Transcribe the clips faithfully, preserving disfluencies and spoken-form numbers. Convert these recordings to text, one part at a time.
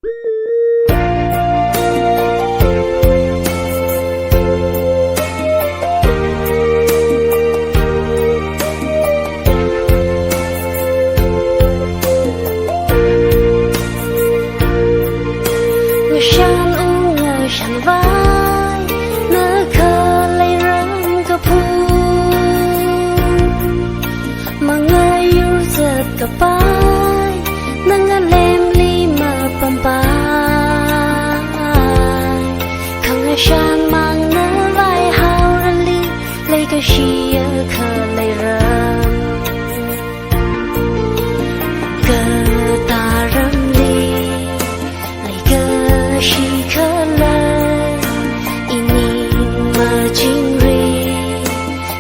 Ngashan ungashanvai, nakhalei ram kaphung. Mangayur zatkapai, nangalemli mapampai. Khangashan mang navai haorali, leikashi akhalei ram. Kataramli leikashi khalei, ining machingri,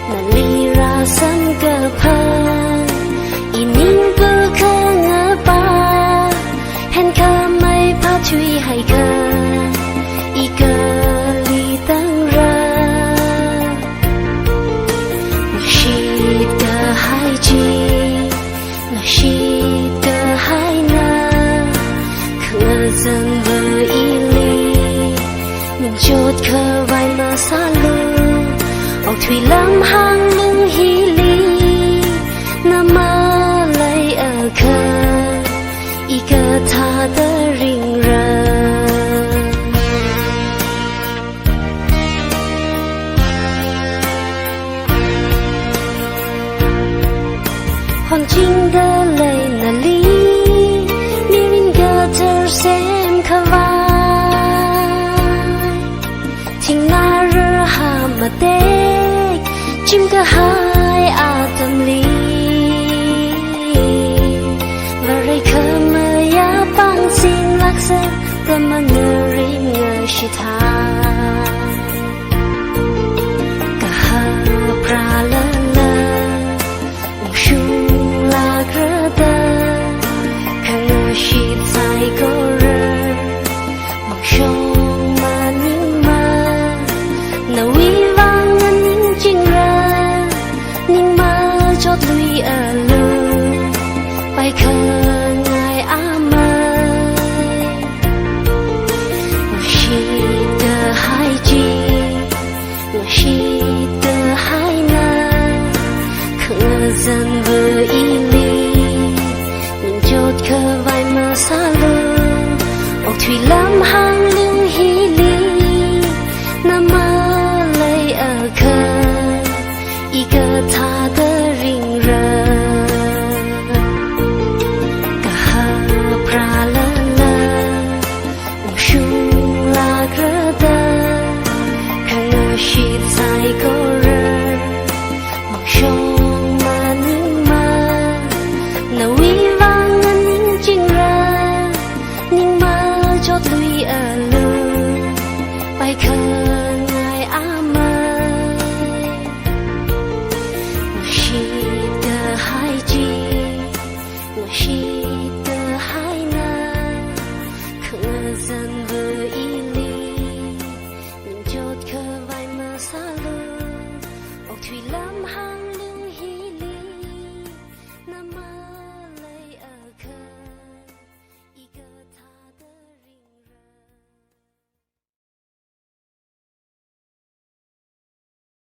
nali rāsamkaphā, ining pakhangapa, henkhamei phathui haikha, i kali tangra. Ngashitkahai chi, ngashitkahai na, khangazanva ili, ningchot khavai masālu, okthui lamhāng lung hili, na malei akha, i kathāda ringra. Honchingda lei nali, mirin kathar semkhavai. Thingnā rahā matek, chimkahai atamli. Varei khamayā pāngchinlāksa, da mangaring ngashithai. Kaha pralala, ungshunglākrada, khangashit saikora, mangshong maningma, nawui vang nganingchingra, ningmachot lui alu, paikhangai amei. Ngashitkahai chi, ngashitkahai na, khangazanva ili, ningchot khavai masālu, okthui lamhā